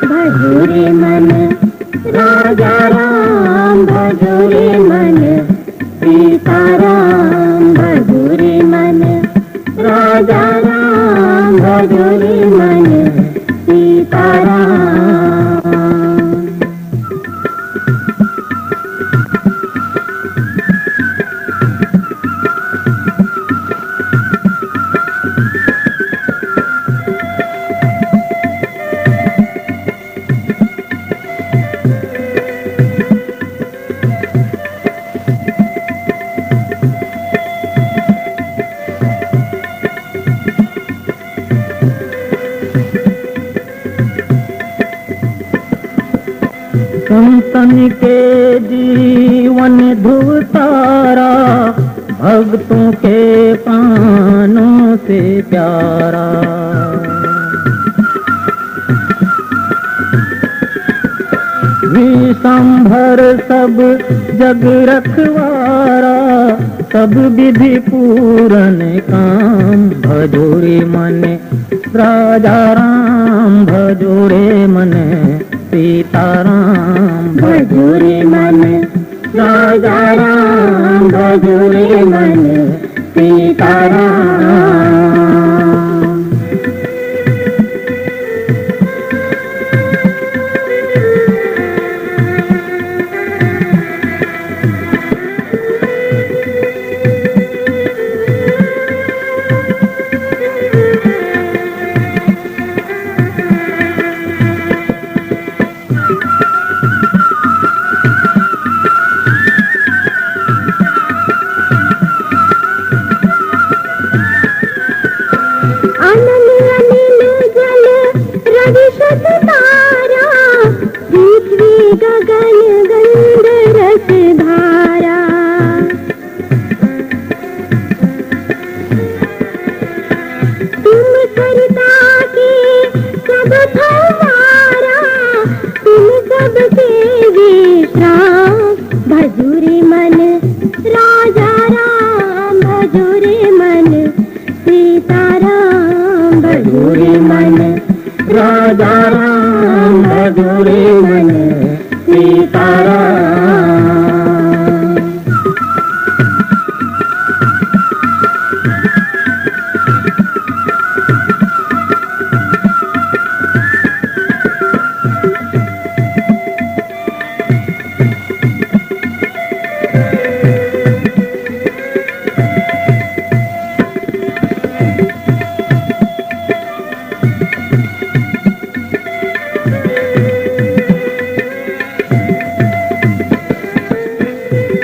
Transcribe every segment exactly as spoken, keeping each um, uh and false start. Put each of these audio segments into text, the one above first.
भजो रे मन राजा राम, भजो रे मन सीताराम, भजो रे मन राजा राम, भजो रे मन सीताराम। संतन के जीवन ध्रुव तारा, भक्तों के प्राणों से प्यारा। विश्वंभर सब जग रखवारा, सब विधि पूरन काम। भजो रे मन राजा राम, भजो रे मन सीताराम, भजो रे मन राजा राम, भजो रे मन सीताराम। अनल अनिल जल रवि शत तारा, पृथ्वी गगन गंध रस धारा। तुम सरिता के सब फव्वारा, तुम सबके विश्राम। भजो रे मन राजा राम, भजो रे मन सीताराम, भजो रे मन राजा राम, भजो रे मन सीताराम।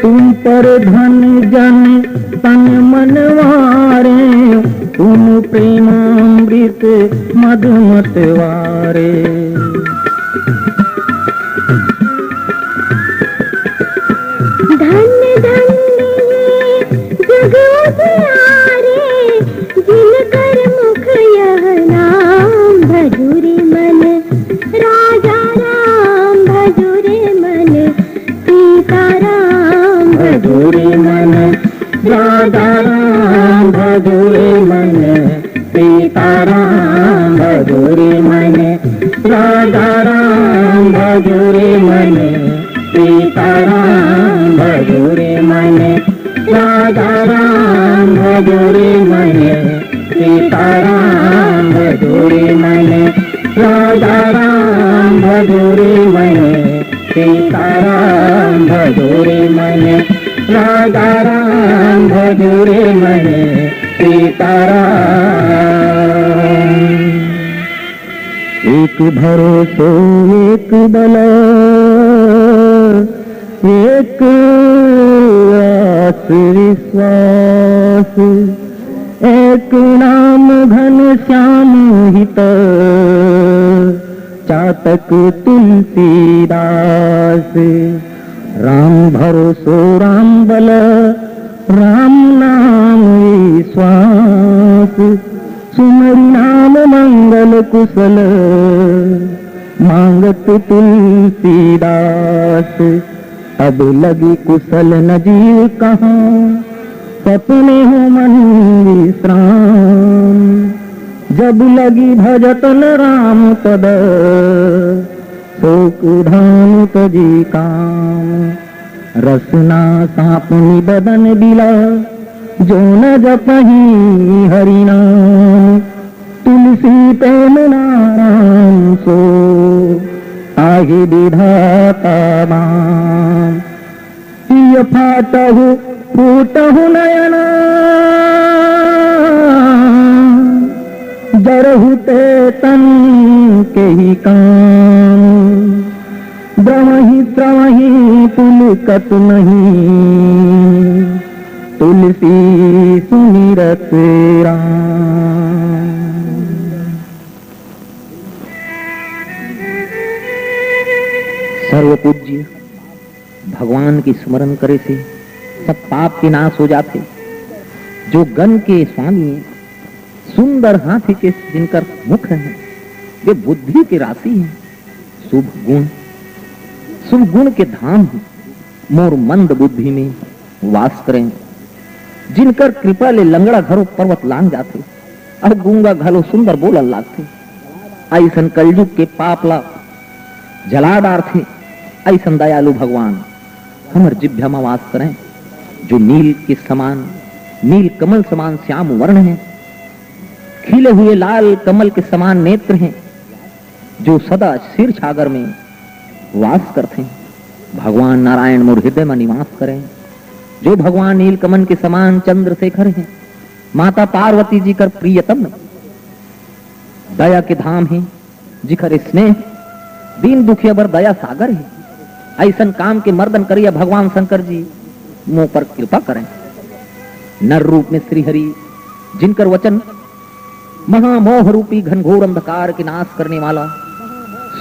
तुम पर धन जन तन मन वारे, तुम प्रेमामृत मद मत वारे। धन्य धन्य ये जग उजियारे, जिनकर मुख यह नाम। भजो रे मन राजा राम, भजो रे मन सीताराम। भजो रे मन राजा राम, भजो रे मन सीताराम। भजो रे मन राजा राम, भजो रे मन सीताराम। भजो रे मन राजा राम, भजो रे मन सीताराम। भजो रे मन राजा राम, भजो रे मन सीताराम। भजो रे मन राजा राम, भजो रे मन सीताराम। एक भरोसो एक बल, एक आस विश्वास, एक नाम घनश्याम हित, चातक तुलसीदास। राम भरोसो राम बल, राम नाम विश्वास, सुमरि नाम मंगल कुशल, मांगत तुलसीदास। तब लगी कुशल न जीव कहाँ, सपने हो मन विश्राम। जब लगी भजतन राम पद, सोक धाम तजी काम। रसना साप निबदन बिला, जो न जपही हरि नाम। तुलसी प्रेम नारायण सो, ताहि विधाता बाम। पिय फाटहु फूटहु नयना, जरहु ते तन के ही काम। द्रवहि स्रवहि पुलकत नहीं, तुलसी सुमिरत राम। सर्वपूज्य भगवान के स्मरण करे से सब पाप के नाश हो जाथे। जो गन के स्वामी हे, सुंदर हाथी के जिनकर मुख हे, वे बुद्धि के राशि हे। शुभ गुण, शुभ गुण के धाम हे। मोर मंद बुद्धि में वास करें, जिनकर कृपा ले लंगड़ा घलो पर्वत लांग जाथे। अउ गूंगा घलो सुंदर बोलल लागथे। अइसन कलयुग के पाप ला जला डारथे, अइसन दयालु भगवान हमर जिभ्या म वास करें, जो नील के समान, नील कमल समान श्याम वर्ण हे, खिले हुए लाल कमल के समान नेत्र हे, जो सदा क्षीर सागर में वास करथे। भगवान नारायण मोर हृदय में निवास करें, जो भगवान नीलकमल के समान चंद्रशेखर हे। माता पार्वती जी कर प्रियतम दया के धाम हे, जिखर स्नेह दीन दुखिया बर दया सागर हे। अइसन काम के मर्दन करिया भगवान शंकर जी मोर पर कृपा करें। नर रूप में श्री हरि, जिनकर वचन महामोह रूपी घनघोर अंधकार के नाश करने वाला,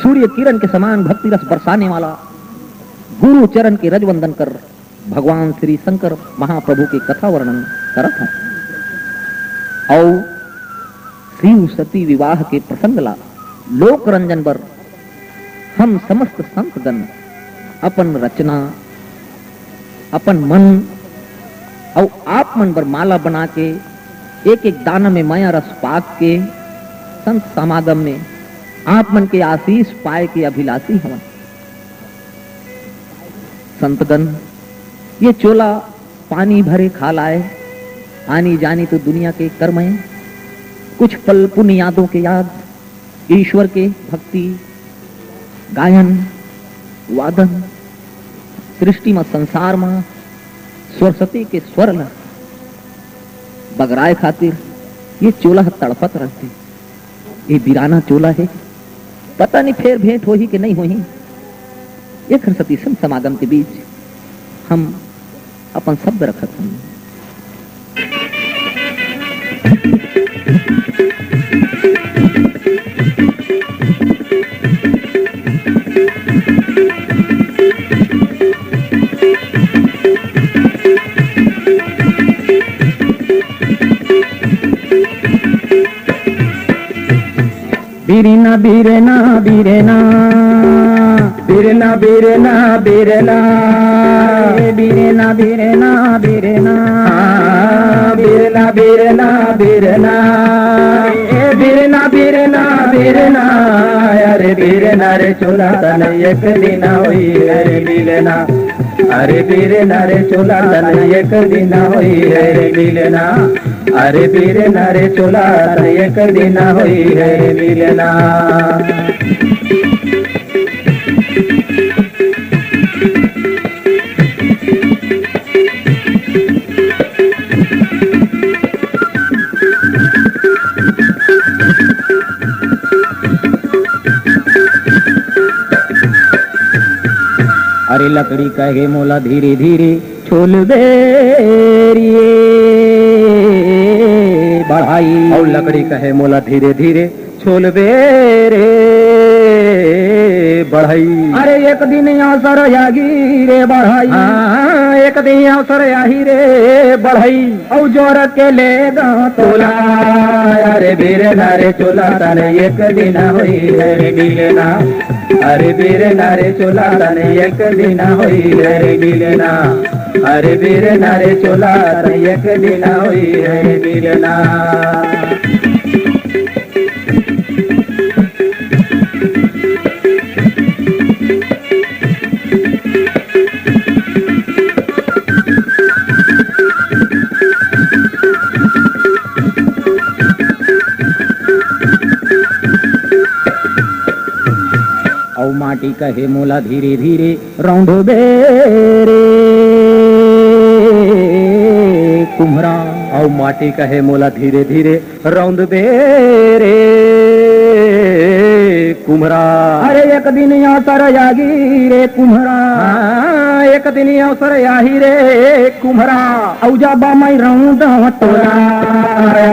सूर्य किरण के समान भक्ति रस बरसाने वाला, गुरु चरण के रजवंदन कर भगवान श्री शंकर महाप्रभु के कथा वर्णन करत हंव। अउ शिव सती विवाह के प्रसंग ला लोक रंजन बर हम समस्त संतगण अपन रचना, अपन मन अउ आप मन बर माला बना के, एक एक दाना में मया रस पाक के संत समागम में आप मन के आशीष पाए के अभिलाषी हवन। संतगण, ये चोला पानी भरे खाल आए, आनी जानी तो दुनिया के कर्म हे। कुछ पल पुण्य यादों के याद, ईश्वर के भक्ति, गायन, वादन, सृष्टि म, संसार म सरस्वती के स्वर ल बगराए खातिर ये चोला ह तड़पत रहिथे। ये बिराना चोला हे, पता नहीं फेर भेंट होही के नहीं होही। एखर सेती संत समागम के बीच हम अपन शब्द रखत हन। बिरना, बिरना, बिरना। बिरना, बिरना, बिरना। ए बिरना, बिरना, बिरना। हाँ, बिरना, बिरना, बिरना। ए बिरना, बिरना, बिरना। अरे बिरना रे चोला तन एक दिन होई रे मिलना। अरे बिरना रे चोला तन एक दिन होई रे मिलना। अरे बिरना रे चोला तन एक दिन होई रे मिलना। अरे लकड़ी कहे मोला धीरे धीरे छोलबे रे बढ़ई। अउ लकड़ी कहे मोला धीरे धीरे छोलबे रे बढ़ई। अरे एक दिन अवसर आही रे बढ़ई। हाँ, एक दिन अवसर आही रे बढ़ई। अउ जोर के लेगा तोला। अरे बिरना रे चोला तन एक दिन होई रे मिलना। अरे बिरना रे चोला तन एक दिन होई रे मिलना। अरे बिरना रे चोला तन एक दिन होई रे मिलना। माटी कहे मोला धीरे धीरे रौंदबे रे कुम्हरा। अउ माटी कहे मोला धीरे धीरे रौंदबे रे कुम्हरा। अरे एक दिन अवसर आही रे कुम्हरा। हाँ, एक दिन अवसर आही रे कुम्हरा। अउ जब मैं रौंदव तोला।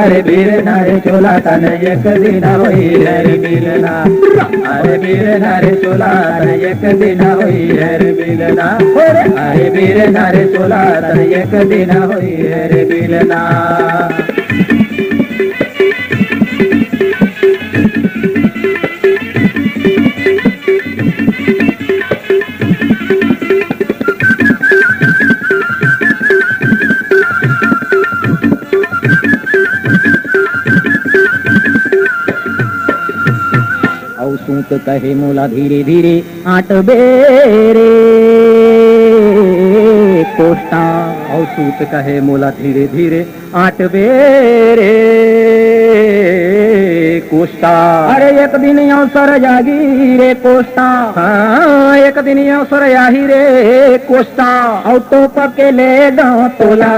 अरे बीर ना रे चोला तन एक दिन होई रे बीर ना। अरे बीर ना रे चोला तन एक दिन होई रे बीर ना। अरे बीर ना रे चोला तन एक दिन होई रे बीर ना। अउ सूत कहे मोला धीरे धीरे आंटबे रे कोष्टा। अउ सूत कहे मोला धीरे धीरे आंटबे रे कोष्टा। अरे एक दिन अवसर आही रे कोष्टा। हाँ, एक दिन अवसर आही रे कोष्टा। अउ तोप के लेगव तोला।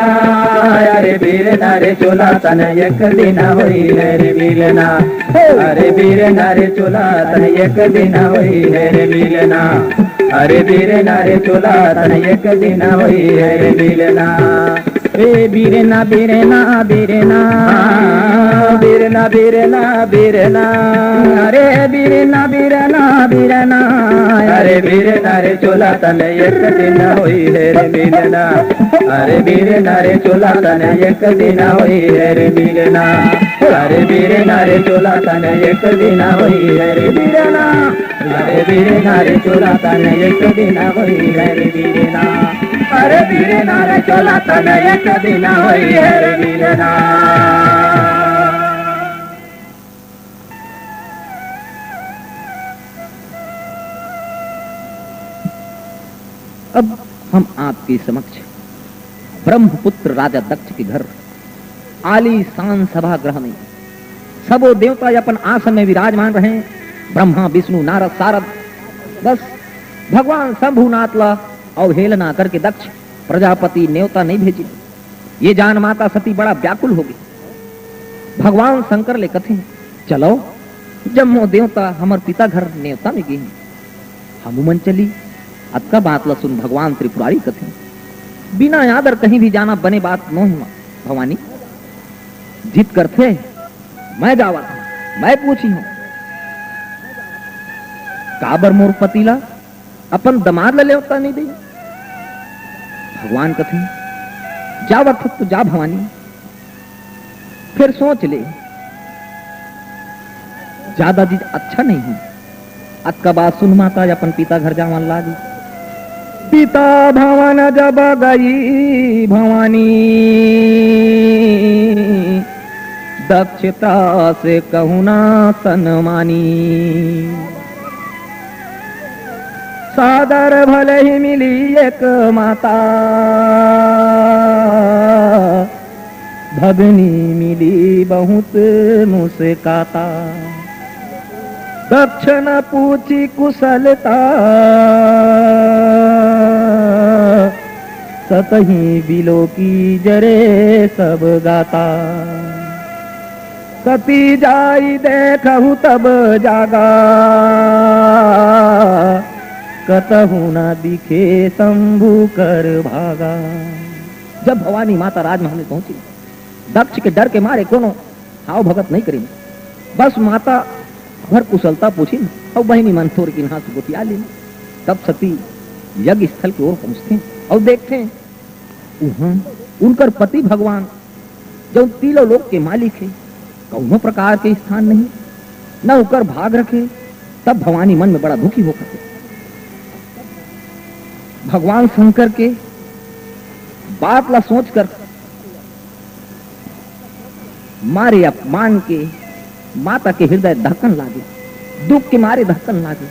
अरे बीर ना रे चोला तन एक दिन होई रे बीर ना। अरे बीर ना रे चोला तन एक दिन होई रे बीर ना। अरे बीर ना रे चोला तन एक दिन होई रे बीर ना। ए बीर ना, बीर ना, बीर ना। हाँ, बीर ना, बीर ना, बीर ना। अरे बीर ना, बीर ना, बीर ना। अरे बीर ना रे चोला तन एक दिन होई रे मिलना। अरे बीर ना रे चोला तन एक दिन होई रे मिलना। अरे बीर ना रे चोला तन एक दिन होई रे मिलना। अरे बीर ना रे चोला तन एक दिन होई रे बीर ना। अरे बीर ना रे चोला तन एक दिन होई रे बीर ना। अब हम आपके समक्ष ब्रह्मपुत्र राजा दक्ष के घर आलीशान सभागृह में सबो देवता अपन आसन में विराजमान रहे। ब्रह्मा, विष्णु, नारद, सारद, बस भगवान शंभुनाथ ला अवहेलना करके दक्ष प्रजापति नेवता नहीं भेजिन। ये जान माता सती बड़ा व्याकुल होगे। भगवान शंकर ले कथे, "चलो, जम्मो देवता हमर पिता घर नेवता में गे हे, हमू मन चली।" अतका बात ला सुन भगवान त्रिपुरारी कथे, "बिना आदर कहीं भी जाना बने बात नोहे माँ भवानी। जिद करथे, मैं जावत हूँ, मैं पूछी हूँ, काबर मोर पति ला अपन दमाद ला लेवता नहीं दे?" भगवान कथे, "जावत हस तो जा भवानी, फिर सोच ले, ज्यादा जिद अच्छा नहीं है।" अतका बात सुन माता अपन पिता घर जावन लागी। पिता भवन जब गई भवानी, दक्षता से कहूँ ना सनमानी। सादर भले ही मिली एक माता, भगनी मिली बहुत मुस्काता। दक्ष न पूछी कुशलता, सतही बिलोकी जरे सब गाता। सती जाई देखहु तब जागा, कतहु न दिखे शंभु कर भागा। जब भवानी माता राजमहल में पहुंची, दक्ष के डर के मारे कोनो हाव भगत नहीं करिन। बस माता भर कुशलता पूछिन अउ बहिनी मन थोर किन्हा से गोठिया लिन। तब सती यज्ञ स्थल की ओर पहुंचथे अउ देखथे, उहाँ उनकर पति भगवान, जौन तीनों लोक के मालिक हे, कौनो प्रकार के स्थान नहीं, न ओकर भाग रखे। तब भवानी मन में बड़ा दुखी होकर के भगवान शंकर के बात ला सोच कर मारे अपमान के माता के हृदय धड़कन लागे, दुख के मारे धड़कन लागे।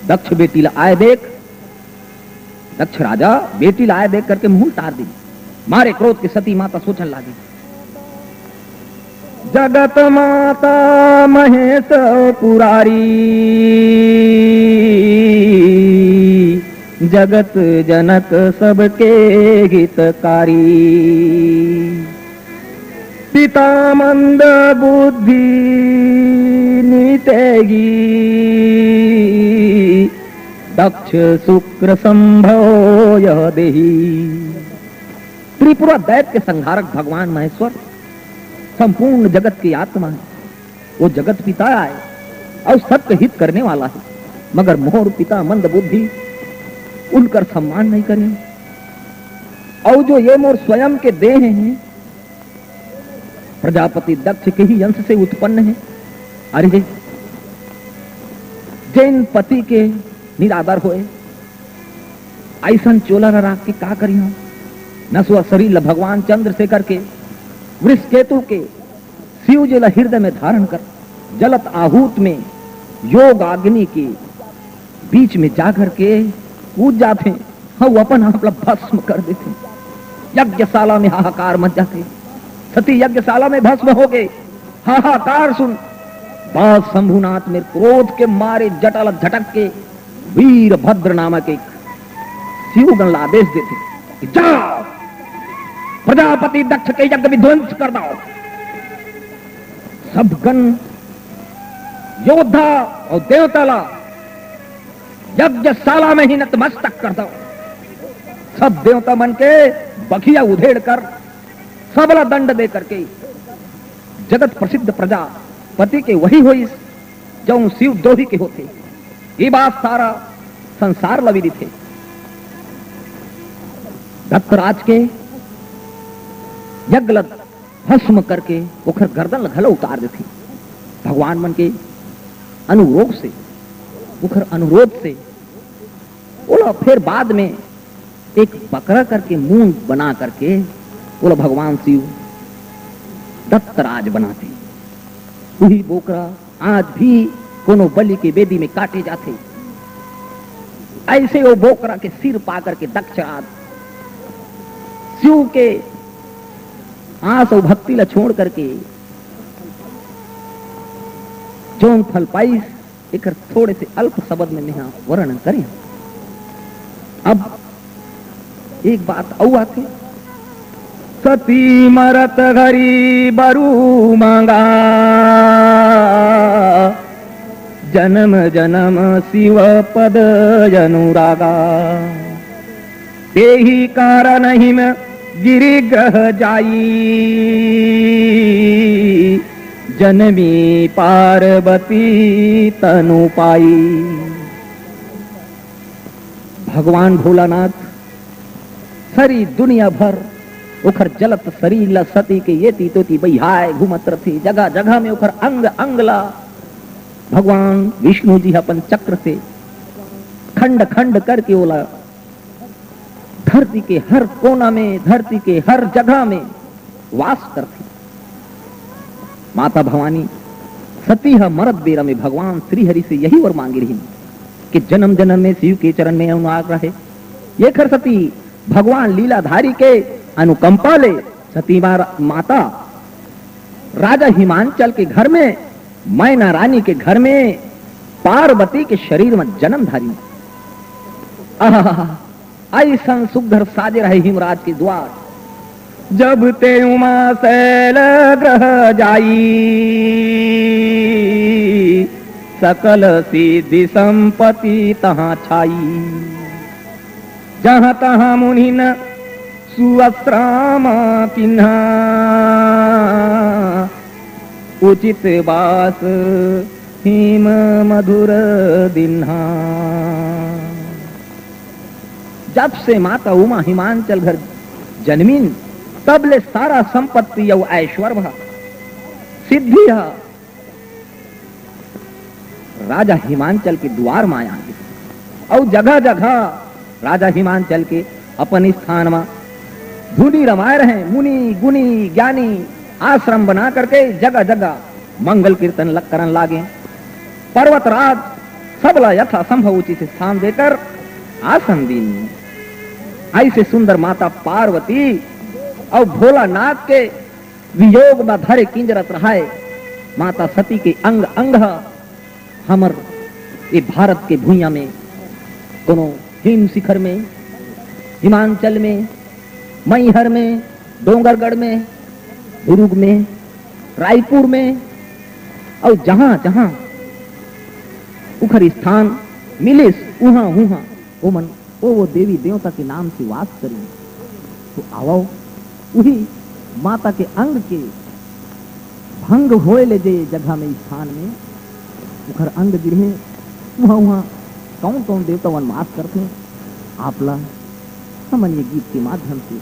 दक्ष बेटी ला आए देख, दक्ष राजा बेटी ला आए देख करके मुंह उतार दी। मारे क्रोध के सती माता सोचन लागी, जगत माता महेश पुरारी, जगत जनक सबके हितकारी। पिता मंद बुद्धि नितेगी, दक्ष शुक्र संभव यह देही। त्रिपुरा दैत्य संहारक भगवान महेश्वर संपूर्ण जगत के आत्मा हे। वो जगत पिता आय अउ सबके हित करने वाला हे, मगर मोर पिता मंद बुद्धि उनकर सम्मान नहीं करे। अउ जो ये मोर स्वयं के देह हे, प्रजापति दक्ष के ही अंश से उत्पन्न हे। अरे, जेन पति के निरादर होय, अइसन चोला ल राख के का करिहौं? नसवा शरीर ल भगवान चंद्रशेखर के, वृषकेतु के, शिव जी ल हृदय में धारण कर, जलत आहूत में योग अग्नि के बीच में जा कर के कूद जाथे, अउ अपन आप ल भस्म कर देथे। यज्ञशाला में हाहाकार मच जाथे। सती यज्ञशाला में भस्म हो गए। हाहाकार सुन, बास शंभुनाथ में क्रोध के मारे जटा ल झटक के वीरभद्र नामक एक शिवगण ला आदेश देथे कि जाओ, प्रजापति दक्ष के यज्ञ विध्वंस कर दो। सब गण योद्धा अउ देवता ला यज्ञशाला में ही नतमस्तक कर दो। सब देवता मन के बखिया उधेड़ कर, सबला दंड दे करके, जगत प्रसिद्ध प्रजापति के वही होइस, जऊन शिव दोही के होथे। ये बात सारा संसार ल विदित हे। दत्तराज के यज्ञ ल भस्म करके ओखर गर्दन ल घलो उतार देथे। भगवान मन के अनुरोध से, ओखर अनुरोध से ओला फिर बाद में एक बकरा करके मुंह बना करके ओला भगवान शिव दत्तराज बनाथे। उही बोकरा आज भी कोनो बलि के बेदी में काटे जाथे। अइसे वो बोकरा के सिर पा करके दक्षराज शिव के आस अउ भक्ति ला छोड़ करके जऊन फल पाइस, एकर थोड़े से अल्प शब्द में मेहा वर्णन करें। अब एक बात अउ आथे, सती मरत घरी बरु मांगा, जन्म जन्म शिव पद अनुरागा। तेहि कारण हिम गिरिग्रह जाई, जनमी पार्वती तनु पाई। भगवान भोलानाथ सरी दुनिया भर ओखर जलत शरीर ला सती के येती तोती बइहाय घूमत रथे। जगह जगह में ओखर अंग अंग ला भगवान विष्णु जी अपन चक्र से खंड खंड करके ओला धरती के हर कोना में, धरती के हर जगह में वास करथे। माता भवानी सती ह मरत बेरा में भगवान श्री हरि से यही वर मांगे रहिन कि जन्म जन्म में शिव के चरण में अनुराग रहे। ये खर सती भगवान लीलाधारी के अनुकंपा ले सती मार-, माता राजा हिमांचल के घर में, मैना रानी के घर में पार्वती के शरीर में जन्म धारी। आहा, अइसन सुग्घर साजे रहे हिमराज के द्वार। जब ते उमा शैल ग्रह जाई, सकल सिद्धि संपत्ति तहाँ छाई। जहाँ तहाँ मुनिन सुअश्राम किन्हा, उचित बास हिम मधुर दिन्हा। जब से माता उमा हिमांचल घर जनमिन, तब ले सारा संपत्ति अउ ऐश्वर्य ह, सिद्धि ह, राजा हिमांचल के दुआर म आए हे। अउ जगह जगह राजा हिमांचल के अपन स्थान म धुनी रमाए रहे, मुनि गुनी ज्ञानी आश्रम बना करके जगह जगह मंगल कीर्तन ल-, करन लागे। पर्वतराज सबला यथासंभव उचित स्थान देकर आसन दीन। अइसे सुंदर माता पार्वती अउ भोलानाथ के वियोग न धरे किंजरत रहाय। माता सती के अंग अंग ह हमर ए भारत के भुइयां में, कोनो हिम शिखर में, हिमाचल में, मैहर में, डोंगरगढ़ में, दुर्ग में, रायपुर में, अउ जहां जहां उखर स्थान मिलिस, उहां उहां ओमन ओ, ओ देवी देवता के नाम से वास करिन। तो आवव, उही माता के अंग के भंग होए ले जे जगह में, स्थान में उखर अंग गिरहे, उहां उहां कौन कौन देवता मन वास करथे, आपला हमन ये गीत के माध्यम से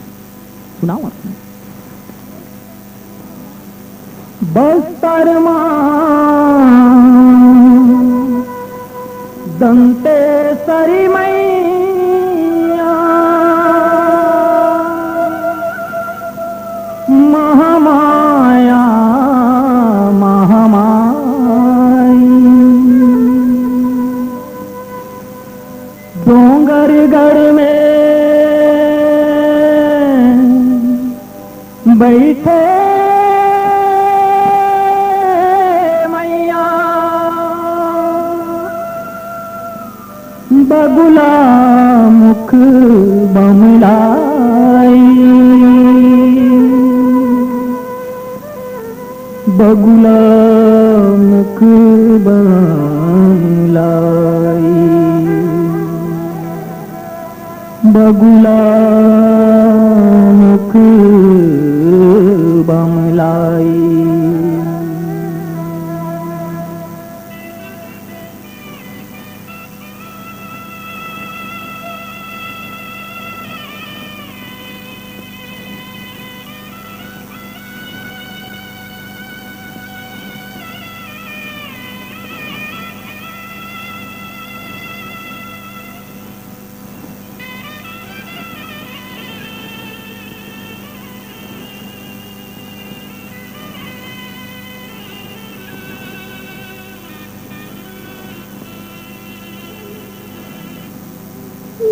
सुनावत हन। बस्तर मा दंतेसरी मैया, महामाया महामाई। डोंगरगढ़ में बइठे मैया, बगुला मुख बमलाई। बगुला मुख बमलाई, बगुला मुख बमलाई।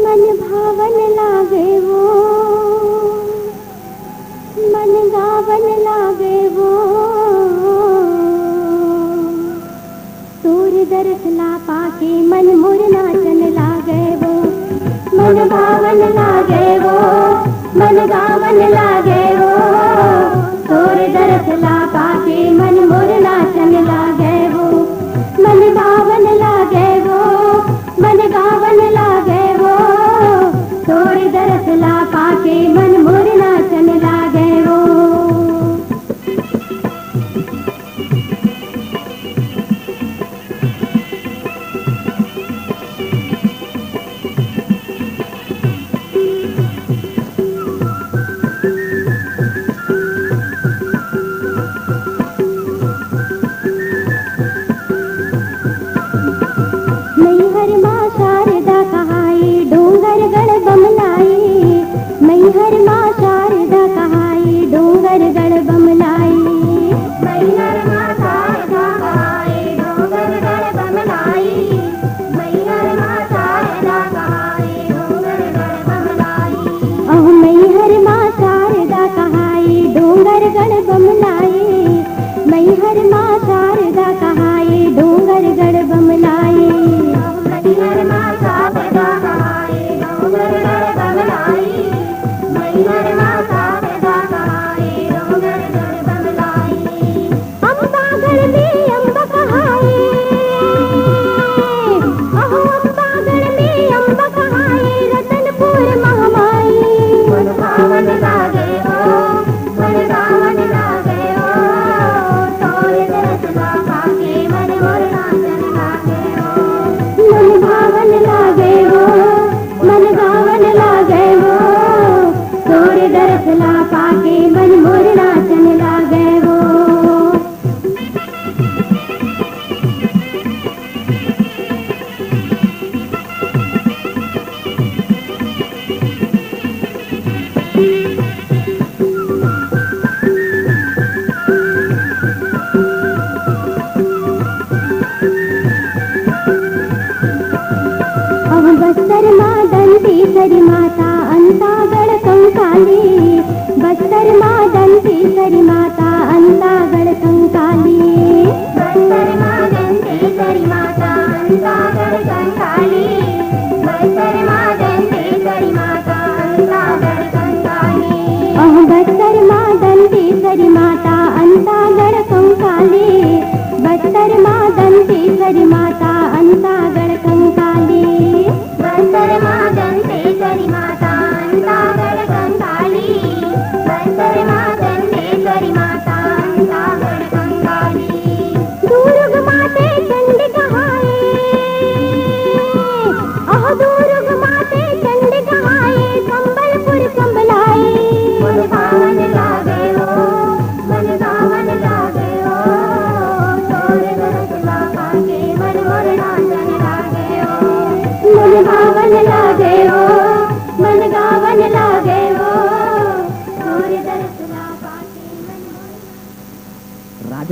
मन भावन लागे वो, मन गावन लागे वो, तोर दरस ला पाके मन मोर नाचन लागे वो। मन भावन लागे वो, मन गावन लागे वो, तोर दरस ला पाके मन मोर नाचन लागे वो। मन भावन लागे वो, मन गावन लागे वो, तोर दरस ला पाके मन मोर नाचन लागे वो।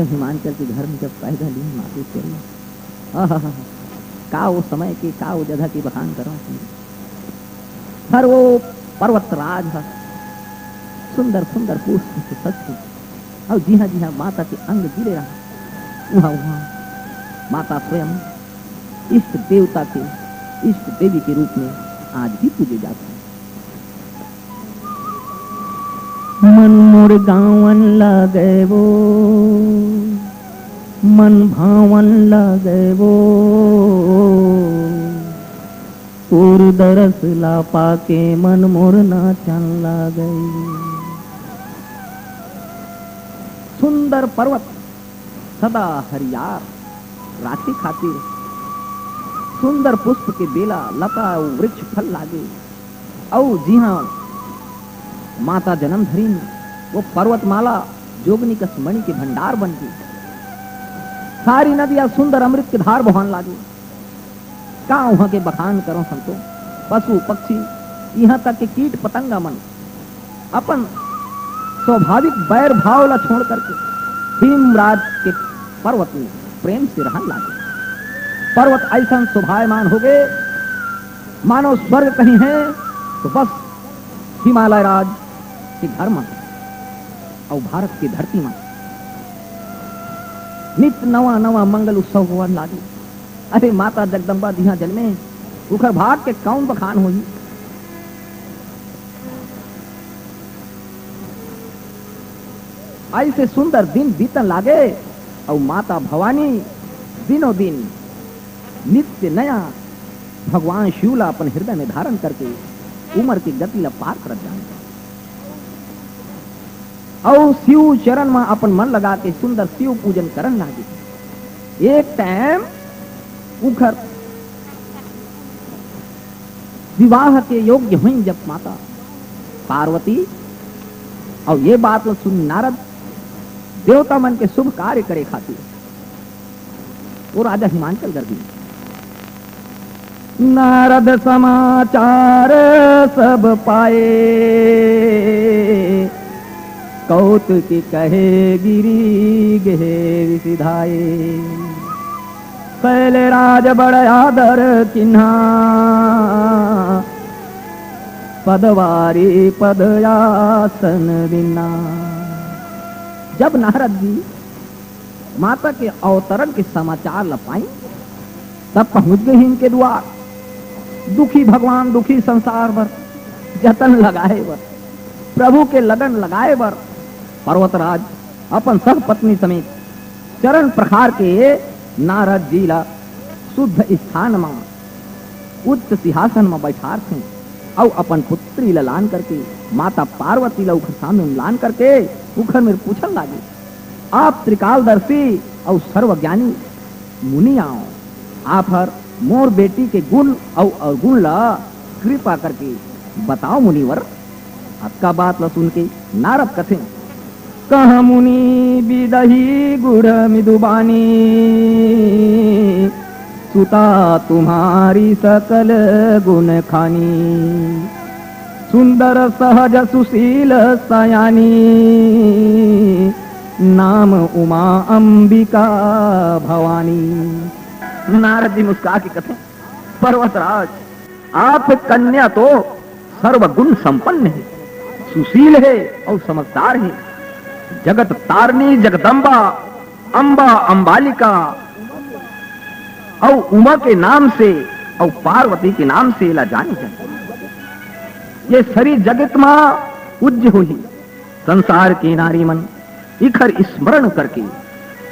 हिमांचल के घर में जब पैदा लीन मातु चल, आहा, का वो समय के, का वो जगह के बखान करो। हर वो पर्वत राज ह सुंदर सुंदर पुष्प से सज के, और जिहाँ जिहाँ माता के अंग गिरे रहा, वहाँ वहाँ माता स्वयं इष्ट देवता के, इष्ट देवी के रूप में आज भी पूजे जाते हैं। मन मोर गावन लागे वो, मन भावन लागे वो, तोर दरस ला पाके मन मोर नाचन लागे। सुंदर पर्वत सदा हरियार राखे खातिर सुंदर पुष्प के बेला, लता अउ वृक्ष फल लागे। अउ जिहाँ माता जन्म धरिन, वो पर्वतमाला जोगनी कस मणि के भंडार बन गे। सारी नदिया सुंदर अमृत के धार बोहान लागे। का उहाँ के बखान करो संतो? पशु पक्षी, यहाँ तक के कीट पतंगा मन अपन स्वाभाविक बैर भाव ला छोड़ करके भीमराज के पर्वत में प्रेम से रहन लागे। पर्वत ऐसन शोभायमान हो गए, मानो स्वर्ग कहीं है तो बस हिमालय राज के घर में अउ भारत की धरती में नित नवा नवा मंगल उत्सव होवन लागे। अरे माता जगदम्बा जिहाँ जन्मे, उखर भाग के कौन बखान होही? ऐसे सुंदर दिन बीतन लागे, अउ माता भवानी दिनों दिन नित्य नया भगवान शिव ला अपन हृदय में धारण करके उमर के गति ला पार करत जाने। अउ शिव चरण में अपन मन लगा के सुंदर शिव पूजन करन लागे। एक टाइम उखर विवाह के योग्य हुई जब माता पार्वती, अउ ये बात ला सुन नारद देवता मन के शुभ कार्य करे खातिर वो राजा हिमांचल गर्दी। नारद समाचार सब पाए, कौतुक कहे गिरी गहे विसिधाए। शैलराज बड़ आदर किन्हा, पदवारी पद आसन दिन्हा। जब नारद जी माता के अवतरण के समाचार ल पाइन, तब पहुंच गए इनके द्वार। दुखी भगवान, दुखी संसार बर जतन लगाए बर, प्रभु के लगन लगाए बर पर्वतराज अपन सब पत्नी समेत चरण प्रहार के नारद जी ला शुद्ध स्थान म उच्च सिंहासन म बैठारथे अउ अपन पुत्री ल लान करके माता पार्वती ल उखर सामने म लान करके उखर मेर पूछन लागे, "आप त्रिकालदर्शी अउ सर्वज्ञानी मुनि आव, आप हर मोर बेटी के गुण अउ अवगुण ल कृपा करके बताव मुनिवर।" अतका बात ल सुन के नारद कथे, "कह मुनि बिदही गुर मिदुबानी, सुता तुम्हारी सकल गुन खानी। सुंदर सहज सुशील सयानी, नाम उमा अंबिका भवानी।" नारद जी मुस्का के कथे, "पर्वतराज, आप कन्या तो सर्वगुण संपन्न हे, सुशील हे अउ समझदार हे। जगत तारनी जगदम्बा, अम्बा, अम्बालिका अउ उमा के नाम से अउ पार्वती के नाम से एला जाने जाथे। ये सरी जगत मा पूज्य होही। संसार के नारी मन इखर स्मरण करके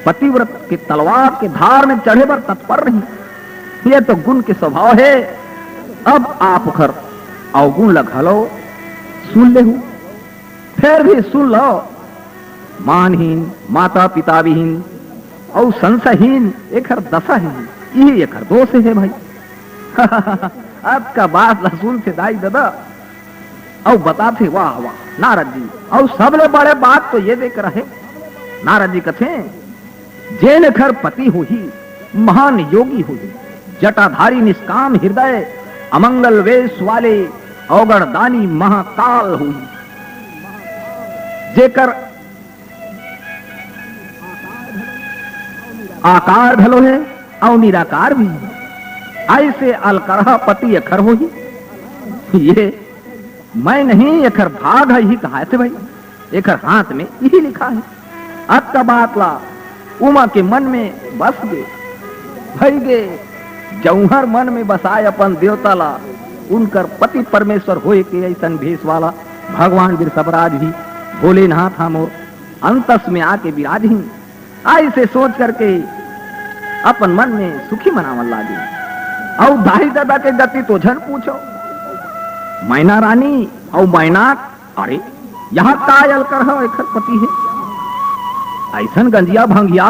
पतिव्रत के तलवार के धार में चढ़े बर तत्पर रही। ये तो गुण के स्वभाव हे। अब आप उखर अवगुण ल घलो सुन लेहू, फेर भी सुन लो, मानहीन, माता पिता विहीन अउ संशयहीन एखर दशा हे, इही एखर दोष हे भाई।" अतका बात ल सुनथे दाई ददा, अउ बताथे, "वाह, वाह, नारद जी, अउ सबले बड़े बात तो ये देख रहे।" नारद जी कथे, "जेन एखर पति होही, महान योगी होही, जटाधारी निष्काम हृदय, अमंगल वेश वाले, अवगढ़ दानी महाकाल होही, जेकर आकार घलो हे अउ निराकार भी हे। अइसे अलकरहा पति एखर होही। ये मैं नहीं, एखर भाग हे, इही कहाथे भई, एखर हाथ में इही लिखा हे। अतका बात ला उमा के मन में बस गे, भई गे, जऊहर मन में बसाय अपन देवता ला, उनकर पति परमेश्वर होय के अइसन भेष वाला भगवान वृषभराज भी भोलेनाथ हा मोर अंतस में आके विराजही। अइसे सोच करके अपन मन में सुखी मनावन लागे। अउ दाई ददा के गति तो झन पूछो। मैना रानी अउ मैना, अरे, इहाँ का अलकरहा एखर पति हे? अइसन गंजिया भंगिया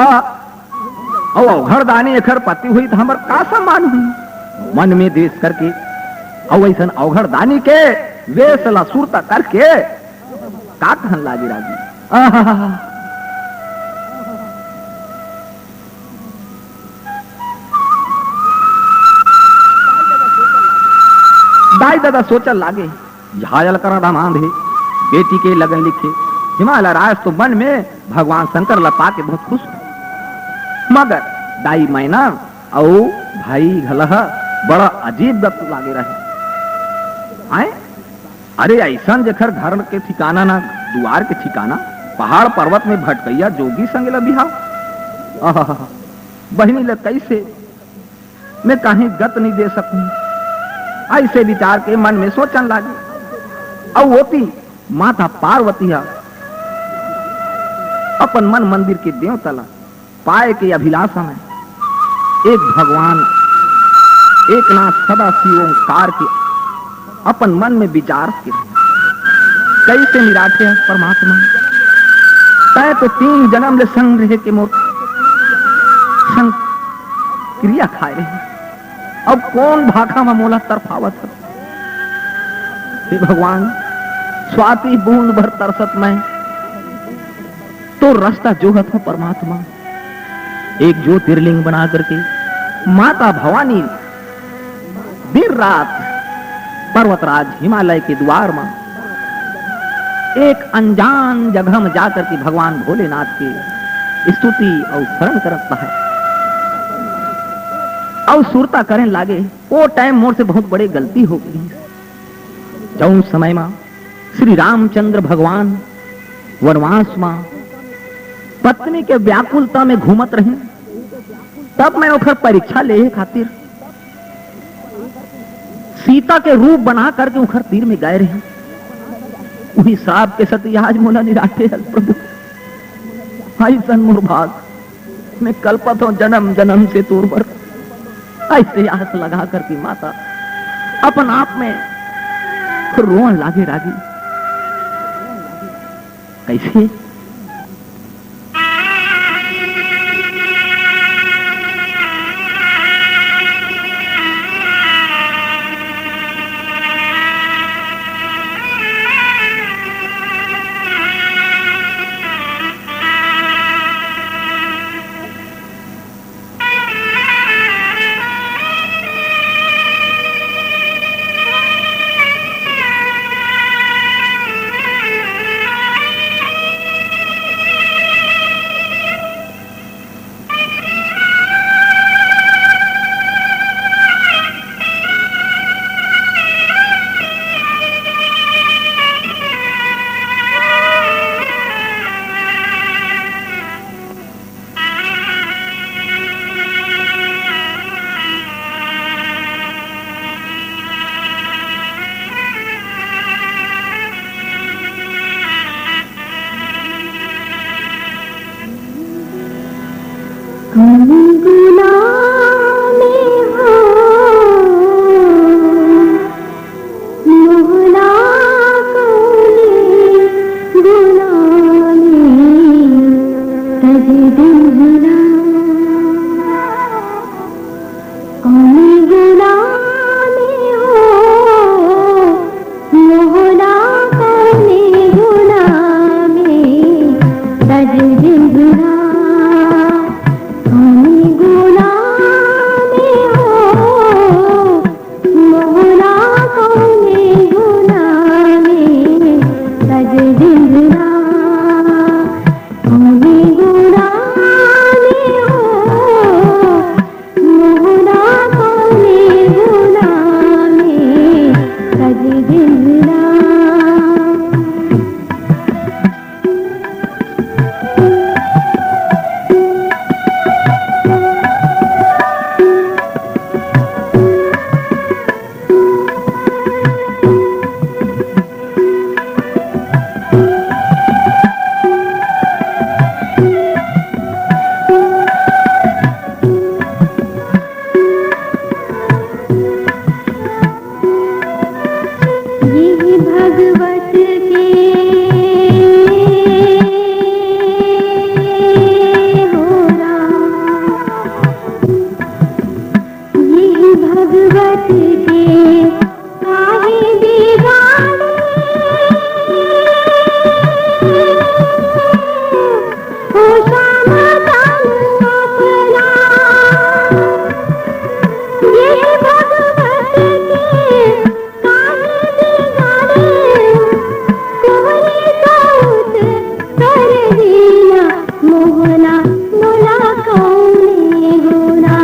अउ अवघड़ दानी एखर पति होही त हमर का सम्मान होही? मन में द्वेष करके अउ अइसन अवघड़ दानी के वेश ला सुरता करके का कहन लागे रागी? आहा! दाई ददा सोचन लागे, इहाँ अलकरहा दामाद हे, बेटी के लगन लिखे। हिमालय राज तो मन में भगवान शंकर ला पाके बहुत खुश हे, मगर दाई मैना अउ भाई घला बड़ा अजीब गत लागे रहे। आय, अरे, अइसन जेखर घर के ठिकाना ना, दुआर के ठिकाना, पहाड़ पर्वत में भटकइया जोगी संग ला बिहाव। आहा, बहिनी ला कइसे मैं काहीं गत नइ दे सकूं, अइसे विचार के मन में सोचन लागे। अउ ओती माता पार्वती ह अपन मन मंदिर के देवता ला पाए के अभिलाषा में एक भगवान, एक नाथ सदा शिव ओंकार के अपन मन में विचार के रहे, कइसे निराखे हे परमात्मा, तैं तो तीन जनम ले संग रहे के मोर संग किरिया खाए रहे, अब कोन भाखा म मोला तरफावत हस? हे भगवान, स्वाति बूंद भर तरसत मैं तोर रस्ता जोहत हंव परमात्मा। एक ज्योतिर्लिंग बना करके माता भवानी दिन रात पर्वतराज हिमालय के दुआर म एक अनजान जगह म जा करके भगवान भोलेनाथ के स्तुति अउ शरण करत हे अउ सुरता करेन लागे, ओ टाइम मोर से बहुत बड़े गलती हो गे। जउन समय म श्री रामचंद्र भगवान वनवास म पत्नी के व्याकुलता में घूमत रहे, तब मैं ओखर परीक्षा लेहे खातिर सीता के रूप बना करके ओखर तीर में गए रहे। उही श्राप के सेती आज मोला निराखे हस प्रभु। अइसन मोर भाग, मैं कलपत हंव जनम जनम से तोर बर। अइसे आस लगा करके माता अपन आप में रोवन लागे रागी। कइसे? भगवती के काहे बिगाड़े, ओ श्याम तन अपना। ये भगवत के काहे बिगाड़े, कोहरे सौत कर दीना मोहना, मोला कौने गुना।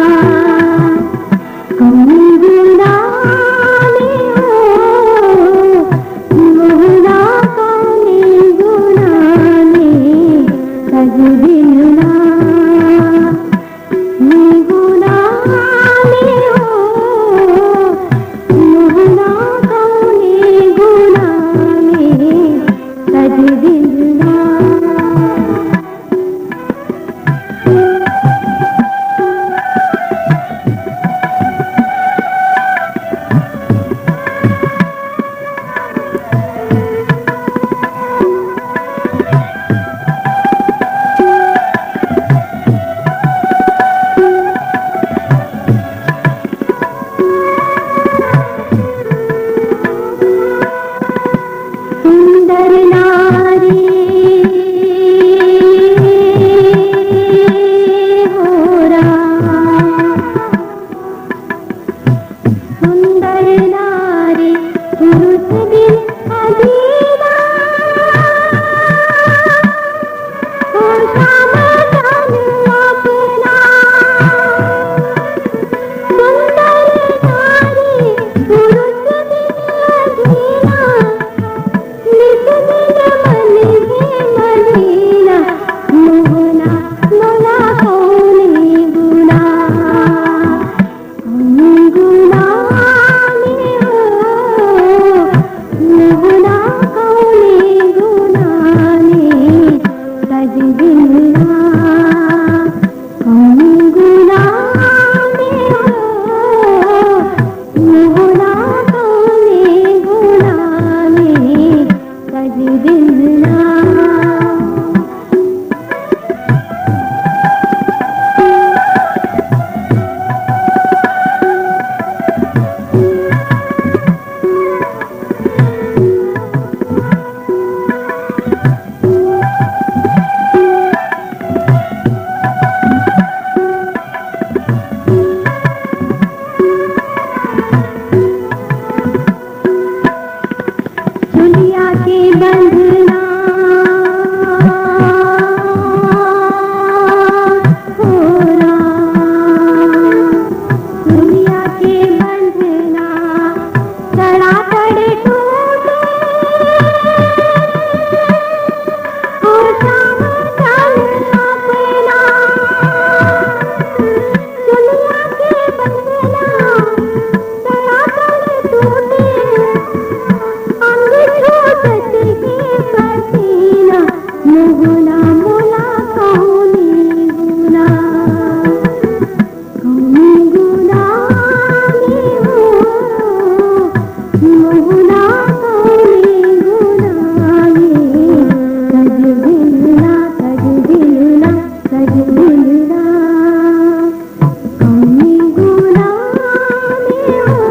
कौन गुना में हो, मोहना कौन गुना में, सज दिलना। गुना में हो, मोहना कौन गुना में, सज दिलना। सुंदर नारी हो राम, सुंदर नारी पुरुष बिन अधीरा। ओ श्याम तन अपना। सुंदर नारी पुरुष बिन अधीरा। नित दिन मन हे मलिना, मोहना मोला कौन गुना। कौन गुना में हो, मोहना कौन गुना में, सज दिलना। कौन गुना में हो, मोहना कौन गुना में, सज दिलना। चुलिया के बंधना हो राम, चुलिया के बंधना कड़ा कड़े टूटे। ओ श्याम तन अपना। चुलिया के बंधना कड़ा कड़े टूटे। अंग छूटत हे पसीना, मोहना मोला कौन गुना। कौन गुना में हो, मोहना कौन गुना में, सज दिलना, सज दिलना, सज दिलना। कौन गुना में हो,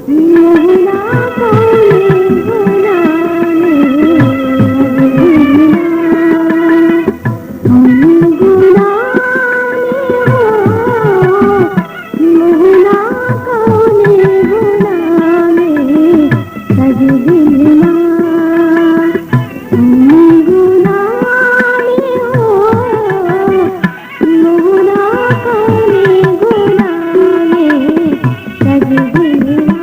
मोहना कौन गुना में, सज दिलना। कौन गुना में हो, मोहना कौन गुना में, सज दिलना। कौन गुना में हो, मोहना कौन गुना में, सज दिलना।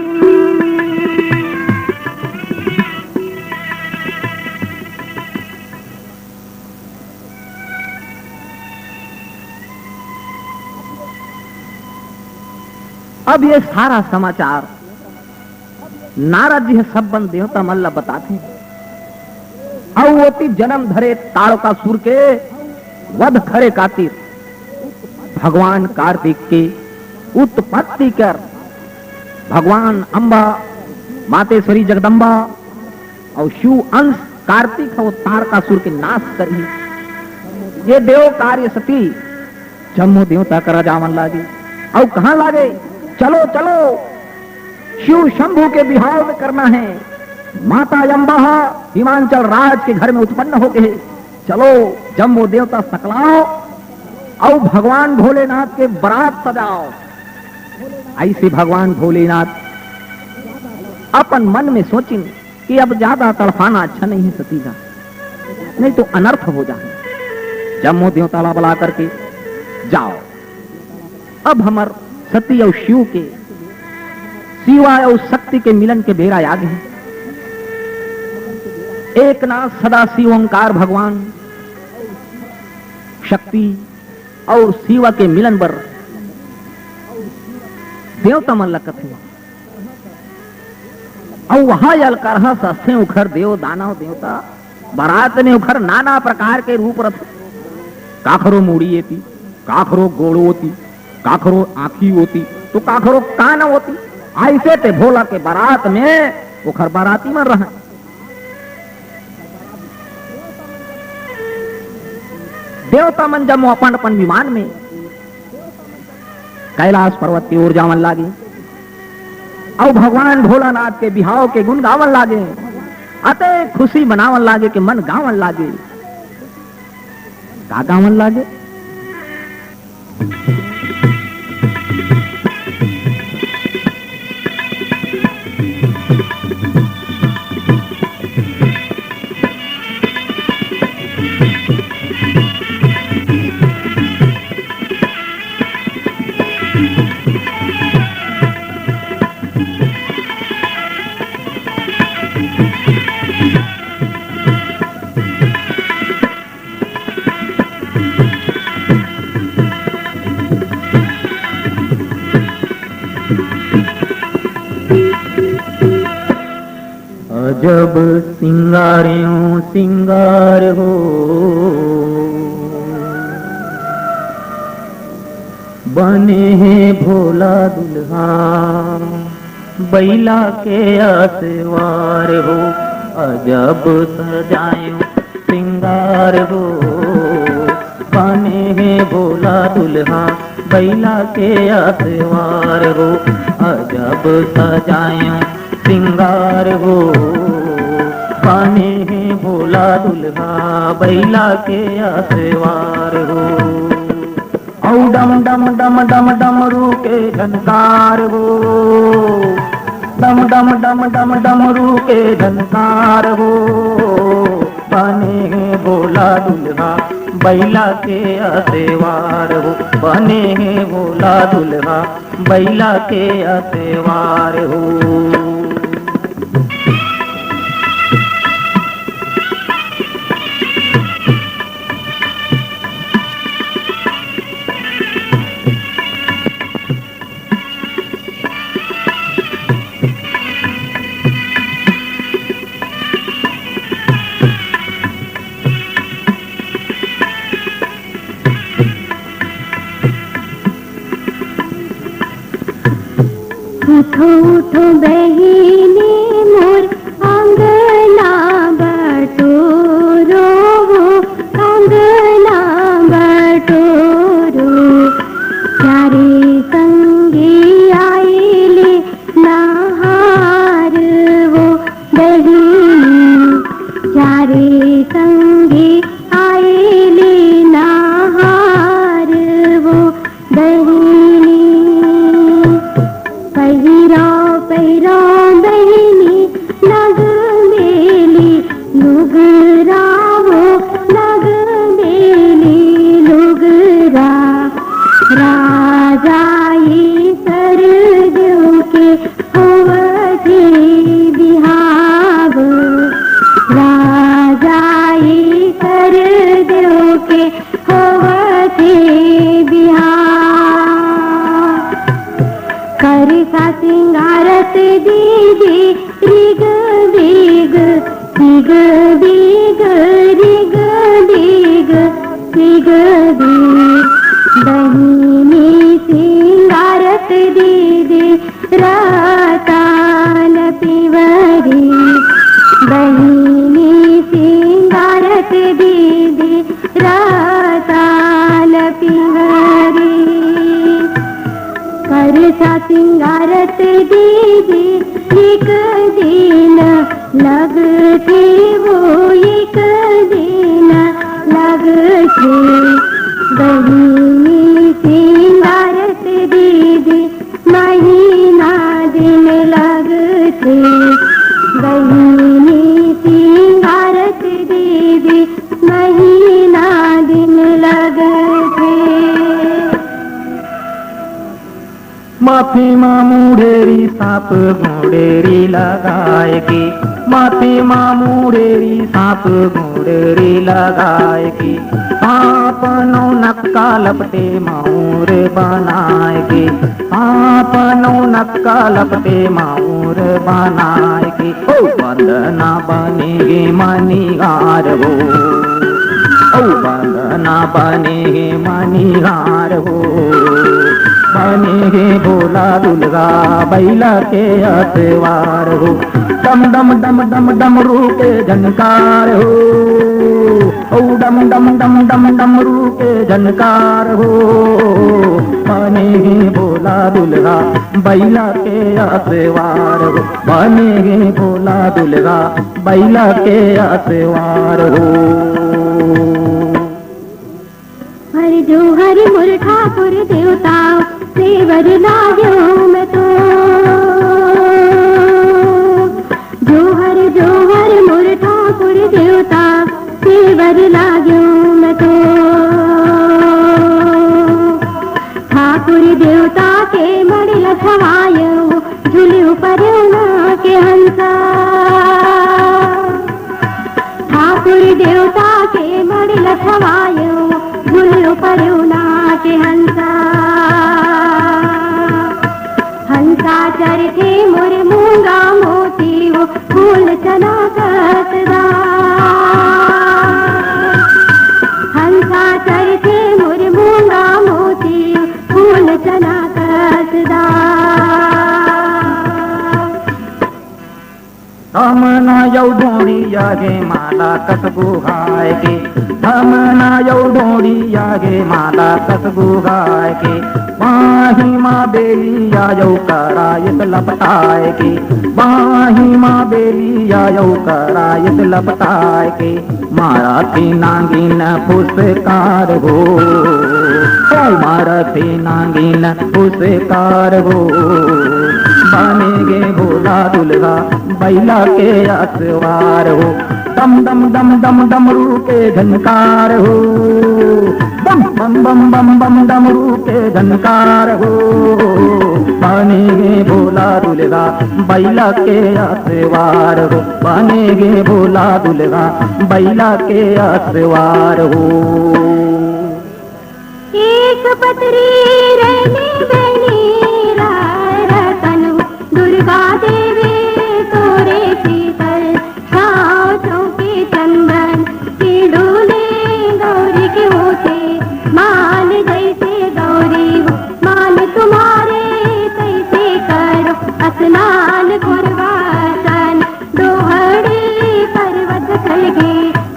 अब ये सारा समाचार नारद जी ह सब बन देवता मन ला बताथे। अउ ओती जनम धरे ताड़कासुर के वध करे खातिर भगवान कार्तिक के उत्पत्ति कर भगवान अम्बा, मातेश्वरी जगदम्बा अउ शिव अंश कार्तिक ह वो तारकासुर के नाश करही। ये देव कार्य सती जम्मो देवता करा जावन लागे। अउ कहाँ लागे? चलो, चलो, शिव शंभू के बिहाव में करना है। माता अम्बा हिमांचल राज के घर में उत्पन्न हो गए। चलो, जम्मो देवता सकलाओ अउ भगवान भोलेनाथ के बरात सजाओ। ऐसे भगवान भोलेनाथ अपन मन में सोचिन कि अब ज्यादा तड़फाना अच्छा नहीं है सती का, नहीं तो अनर्थ हो जाए। जम्मो देवता ला बला करके, जाओ, अब हमर सती अउ शिव के, शिवा अउ शक्ति के मिलन के बेरा आ गे। एक नाथ सदा शिव ओंकार भगवान शक्ति अउ शिवा के मिलन बर देवता मन ला कथे। अउ वहां अलकरहा सजथे उखर देव दानव देवता। बरात में उखर नाना प्रकार के रूप रथे। काखरो मुड़ी एती, काखरो गोड़ ओती, काखरो आंखी ओती, तो काखरो कान ओती। ऐसे ते भोला के बरात में उखर बराती मन रहय। देवता मन जम्मो अपन अपन विमान में कैलाश पर्वत के ओर जावन लागे, अउ भगवान भोलानाथ के बिहाव के गुन गावन लागे, अते खुशी मनावन लागे कि मन गावन लागे। का गावन लागे? अजब सिंगारेव सिंगार हो, बने हे भोला दुल्हा, बैला के असवार हो। अजब सजायो सिंगार हो, बने हे भोला दुल्हा, बैला के असवार हो। अजब सजायो सिंगार हो, बने हे भोला दुल्हा, बैला के असवार हो। अउ डम डम डम डम डमरू के झनकार हो, डम डम डम डम डमरू के झनकार हो। बने हे भोला दुल्हा, बैला के असवार हो, बने हे भोला दुल्हा, बैला के असवार हो। उठो उठो बहिनी मोर, अंगना बटोरो वो, अंगना बटोरो। चारे संगी आइले नहार वो बहिनी, चारे संगी आइले नहार वो बहिनी। पहिरा पहिरा बहिनी नग मेली लुगरा वो, नग मेली लुगरा। राजा ईसर देव के होवथे बिहाव, राजा ईसर देव के होवथे बिहाव। करसा सिंगारत दीदी rig big, rig big, rig big, rig big. बहिनी सिंगारत दीदी रताल पिवरी, बहिनी सिंगारत दीदी रताल पिवरी। करस सिंगारत दीदी एक दिन लगथे, वो एक दिन लगथे। बहिनी सिंगारत दीदी महीना दिन लगथे। बहिनी सिंगारत दीदी महीना दिन लगथे। माथे मा मुड़ेरी सांप गुड़ेरी लगाए के, माथे मा मुड़ेरी सांप गुड़ेरी लगाए के, सांप नौ नक्का लपटे मऊर बनाए के, सांप नौ नक्का लपटे मऊर बनाए के। ओ बंदना बने गे मनिहार हो, ओ बंदना बने गे मनिहार हो, बने गे भोला दुल्हा बइला के अतवार हो। डम डम डम डम डमरू के झनकार हो, ओ डम डम डम डम डमरू के झनकार हो। बने गे भोला दुल्हा बइला के अतवार हो, बने गे भोला दुल्हा बइला के अतवार हो। हर जो हर मोर ठाकुर देवता, सेवर लाग्यो मैं तो। जो हर जो हर मोर ठाकुर देवता, सेवर लाग्यो मैं तो। ठाकुर देवता के मड़ल छवायो, झुल्यो परेव ना के हंसा। ठाकुर देवता के मड़ल छवायो, झुल्यो परेव ना के हंसा। हंसा चरथे मोर मूंगा मोती वो, फूल चना कसदा। हंसा चरथे मोर मूंगा मोती, फूल चना कसदा। धमना यौ डोरिया गे माला कस गुहाए के, धमना यौ डोरिया गे माला कस गुहाए के, बाही मा बेलिया यौ करायत लपटाए के, बाही मा बेलिया यौ करायत लपटाए के। मारथे नांगिन फुसकार हो, ओ मारथे नांगिन फुसकार हो। बने गे भोला दुल्हा बइला के अतवार हो। डम डम डम डम डमरू के झनकार हो, bomb bomb bomb bomb bomb डमरू के झनकार हो। बने गे भोला दुल्हा बइला के अतवार हो, बने गे भोला दुल्हा बइला के अतवार हो। एक पतरी रहने बनी राय रतन, दुर्गा देवी तोरे शीतल छाँव चौके चंदन, पीड़ू ने गौरी के होते मान जैसे गौरी हो, मान तुम्हारे तैसे करो स्नान गुरुवासन। डोहड़ी पर्वत चल गे,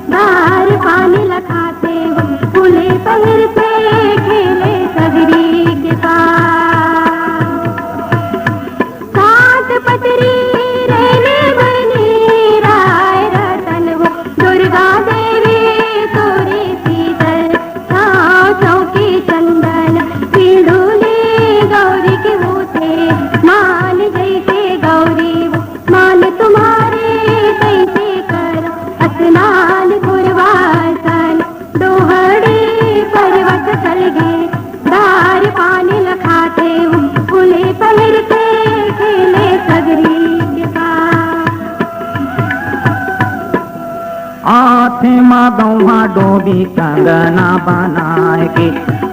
दार पानी लखाते हो, फूले पहिरते खेले सगरी के पास। सात पतरी रहने बनी राय रतन हो, दुर्गा देवी तोरे शीतल छाँव चौके चंदन, पीड़ू ने गौरी के होते मान जैसे गौरी हो, मान तुम्हारे तैसे करो स्नान गुरुवासन। डोहड़ी पर्वत चल गे, दार पानी लखाते हो, फूले पहिरते खेले सगरी के पास। हाथे मा गौहा डोमी कंगना बनाए के,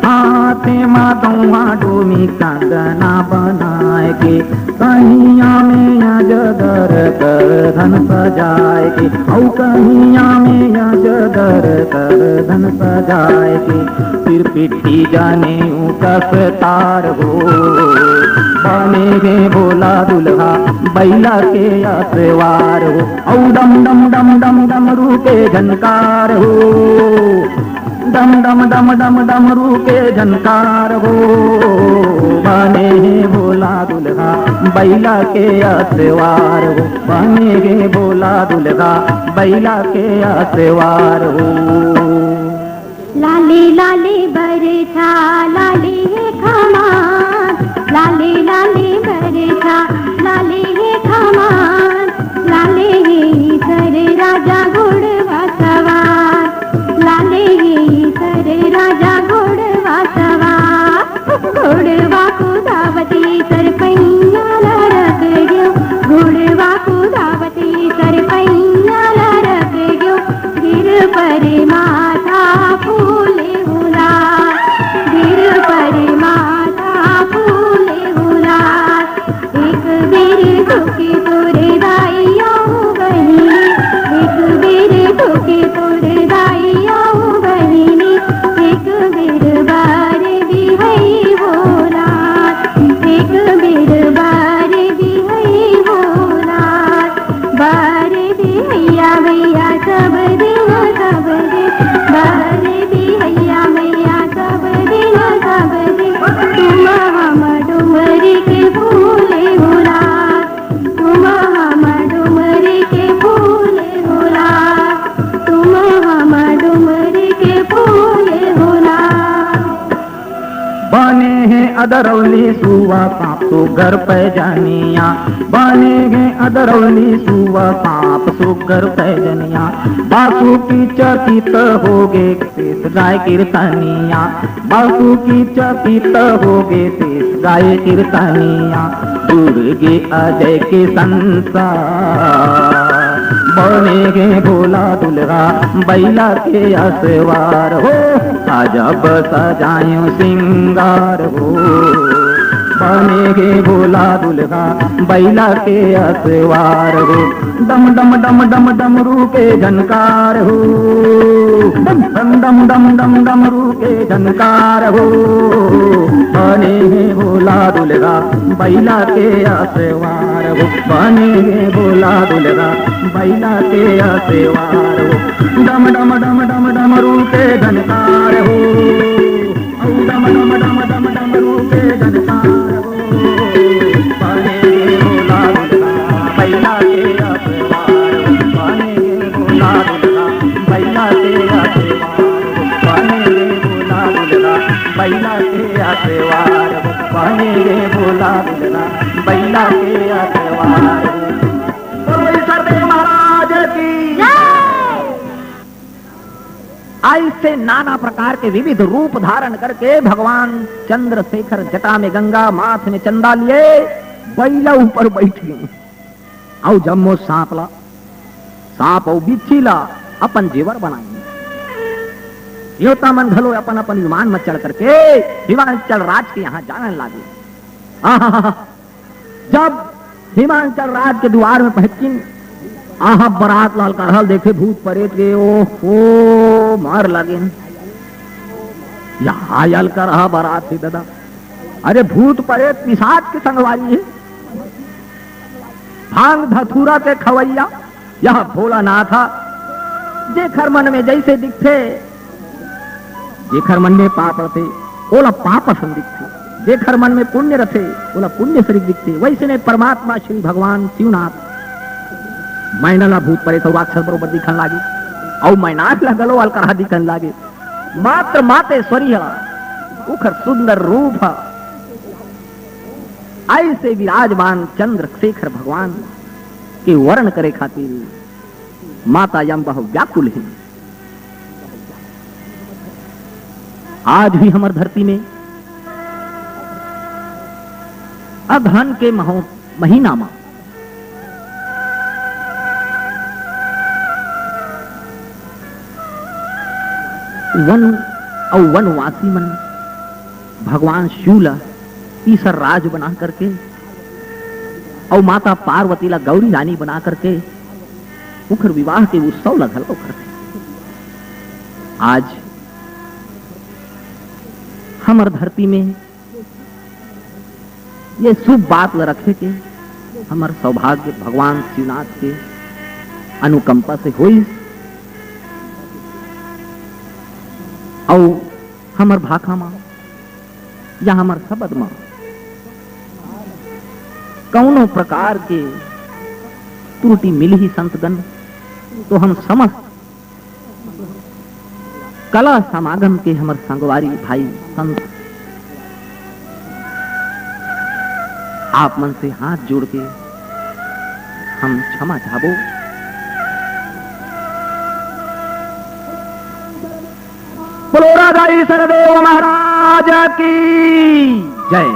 हाथे मा गौहा डोमी कंगना बनाए के, कहिया में अजगर करधन सजाए के, अउ कहिया में अजगर करधन सजाए के, सिर पिट्टी जनेऊ कस तार हो। बने गे भोला दुल्हा बइला के अतवार हो, अउ डम डम डम डम डमरू के झनकार हो। डम डम डम डम डमरू के झनकार हो, बने हे भोला दुल्हा बइला के असवार हो, बने हे भोला दुल्हा बइला के असवार हो। लाली लाली बरछा, लाली हे खमार, लाली लाली बरछा, लाली हे खमार, लाली हे सर राजा घोड़वा सवार, लाली हे सर राजा घोड़वा सवार। घोड़वा कुदावती सरपैया लड़त गयो, घोड़वा कुदावती सरपैया लड़त गयो। गिर परे माथा फूले हुला, गिर परे माथा फूले हुला। एक बेर धोके तोरे दाई अउ बहिनी, एक बेर धोके तोरे दाई अउ बहिनी, एक बेर बर बिहई भोला, एक बेर बर बिहई भोला। बर बिहैया भैया सब दिन, सब दिन, बर बिहैया भैया सब दिन, सब दिन। तुम हम डुमरी के फूले हुला, तुम हम डुमरी के फूले हुला, तुम हम डुमरी के फूले हुला। बने हे अदरौली सुवा सांप सुग्घर पैजनिया, बने हे अदरौली सुवा सांप सुग्घर पैजनिया। बासु की चकित होगे शीश गाय कीर्तनिया, बासु की चकित होगे शीश गाय कीर्तनिया। जुड़ गे अजय के संसार, बने हे भोला दुल्हा बइला के असवार हो। अजब सजायो सिंगार हो, बने हे भोला दुल्हा बइला के असवार हो। डम डम डम डम डमरू के झनकार हो, डम डम डम डम डम डमरू के झनकार हो। बने हे भोला दुल्हा बइला के असवार हो, बने हे भोला दुल्हा बइला के असवार हो। डम डम डम डम डमरू के झनकार हो, अउ डम डम डम डम डमरू के झनकार हो। बने हे भोला दुल्हा बइला के असवार हो, बने हे भोला दुल्हा बइला के असवार हो, बने हे भोला दुल्हा बइला के असवार हो, बने हे भोला दुल्हा बइला के असवार हो। बोलो सरदेव महाराज की। जय। ऐसे नाना प्रकार के विविध रूप धारण करके भगवान चंद्रशेखर जटा में गंगा, माथ में चंदा लिए बइला ऊपर बैठ गे। अउ जम्मो सांप ला, सांप अउ बिच्छी ला अपन जेवर बनाइन। देवता मन घलो अपन अपन विमान म चढ़ करके हिमाचल राज के यहाँ जाने लागे। आहा, जब हिमाचल राज के दुवार में पहुंचिन, आहा, बरात ला अलकरहा ल देखे भूत परेत के, ओहो, मर लगिन। यहाँ अलकरहा बरात हे ददा, अरे भूत परेत पिसाच के संगवारी हे, भांग धतूरा के खवैया। यह भोलानाथ ह, जेखर मन में जइसे दिखथे, जेखर मन में पाप रथे, ओला पाप असन दिखथे, जेखर मन में पुण्य रथे, ओला पुण्य सरीख दिखथे। वइसने परमात्मा श्री भगवान शिवनाथ मैना ला भूत परेत अउ राक्षस बरोबर दिखन लागे, अउ मैना ला घलो अलकरहा दिखन लागे। मात्र मातेश्वरी ह, ओखर सुंदर रूप ह। अइसे विराजमान चंद्रशेखर भगवान के वरण करे खातिर माता अम्बा ह व्याकुल हे। आज भी हमर धरती में अगहन के महो-, महीना म वन अउ वनवासी मन भगवान शिव ला ईसर राज बना करके अउ माता पार्वती ला गौरी रानी बना करके उखर विवाह के उत्सव ला घलो करथे। आज हमर धरती में ये शुभ बात ल रखे के हमर सौभाग्य भगवान शिवनाथ के अनुकंपा से होइस। अउ हमर भाखा म या हमर शब्द म कउनो प्रकार के त्रुटि मिलही संतगण, तो हम समस्त कला समागम के हमर संगवारी भाई संत, आप मन से हाथ जोड़ के हम क्षमा चाहबो। बोलो राजा ईसर देव महाराज की जय।